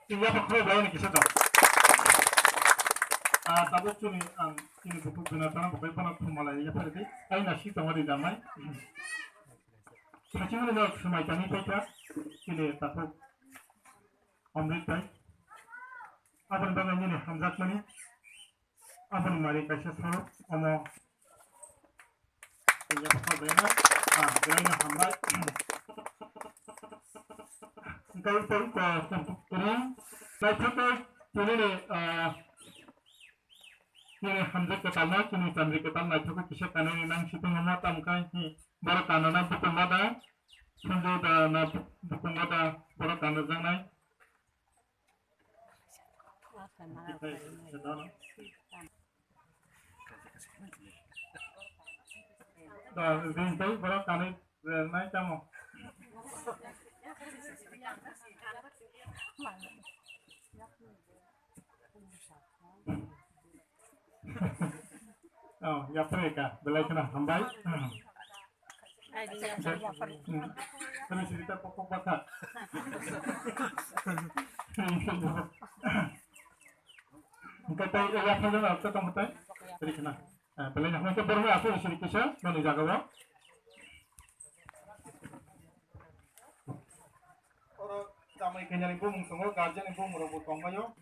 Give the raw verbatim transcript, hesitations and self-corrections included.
Chini yapha khoro bai ni kisa da. Ah, tabuk chini ang chini bukhuk bina tana bukai pana thumala yapha di. Ai na si tongari damai. Sachimani no sumai tani paita. Chini takhuk Amrit bai. Aboni bagwi nini hamjakmani. Aboni mari kaisa sorok omo. Belai no hambai. Hingke tei, eh, kwrwng naithogo tini ni, eh, nini hamjak kwtal no, chini chamri kwtal naithogo kisa kanani nang si tongma tam kai hi borok kanana bukung da, Sanjay da na bukung da borok kanajaknai. Da, ring tei borok kanwi rwnai tamo. Oh, yapre ka, belai kheno hambai. Kami cerita pokok bakha. Engke tei yapre jana khe tong tai. Teri khna. Ah, belai kheno khe borok ni aswk siri kisa nani jaga o. Oro chamai kanya ni bumung tongo, guardian ni bumung rok bo tongmai o.